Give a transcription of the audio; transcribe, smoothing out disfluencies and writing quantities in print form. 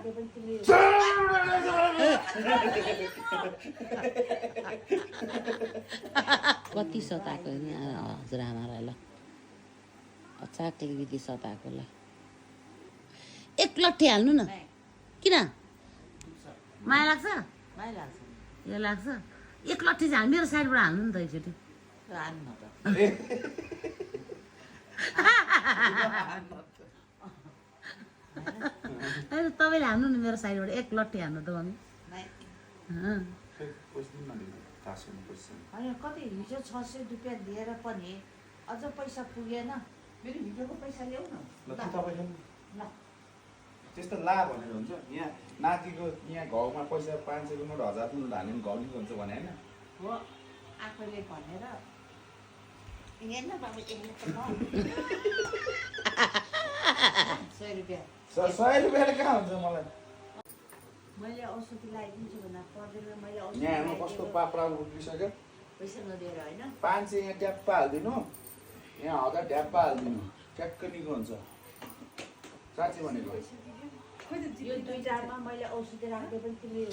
राख्दै पनि तिमीले कति सताएको नि हजुरआमालाई ल चाकले बिति सताएको ल एक लट्ठी हाल्नु न किन माया लाग्छ माया लाग्छ यो लाग्छ एक लट्ठी चाहिँ मेरो साइडबाट हाल्नु नि त एकचोटि हान्नु न त होइन तपाईँले हान्नु नि मेरो साइडबाट एक लट्ठी हान्नु त मम्मी होइन कति हिजो 600 रुपियाँ दिएर पनि अझ पैसा पुगेन मेरो हिजोको पैसा ल्याउ न ल त्यस्तो ला भनेर हुन्छ यहाँ नातिको यहाँ घाउमा पैसा 500 नोट 1000 नोट हाल्ने घाउ निको हुन्छ भने होइन हो आफैले भनेर हेर्न बाबु हेर्नु त 100 रुपियाँ 100 रुपियाँले कहाँ हुन्छ मलाई मैले औषधि लगाइदिन्छु भन्दा पर्दैन मैले औषधि यहाँ हेर्नु कस्तो पाप्रा उठिसक्यो पैसा नदिएर होइन 500 यहाँ ट्याप्पा हालिदिनु यहाँ 1000 ट्याप्पा हालिदिनु ट्याक्क निको हुन्छ साँच्चै भनेको यो 2 जारमा मैले औषधि राख्दै पनि तिमीले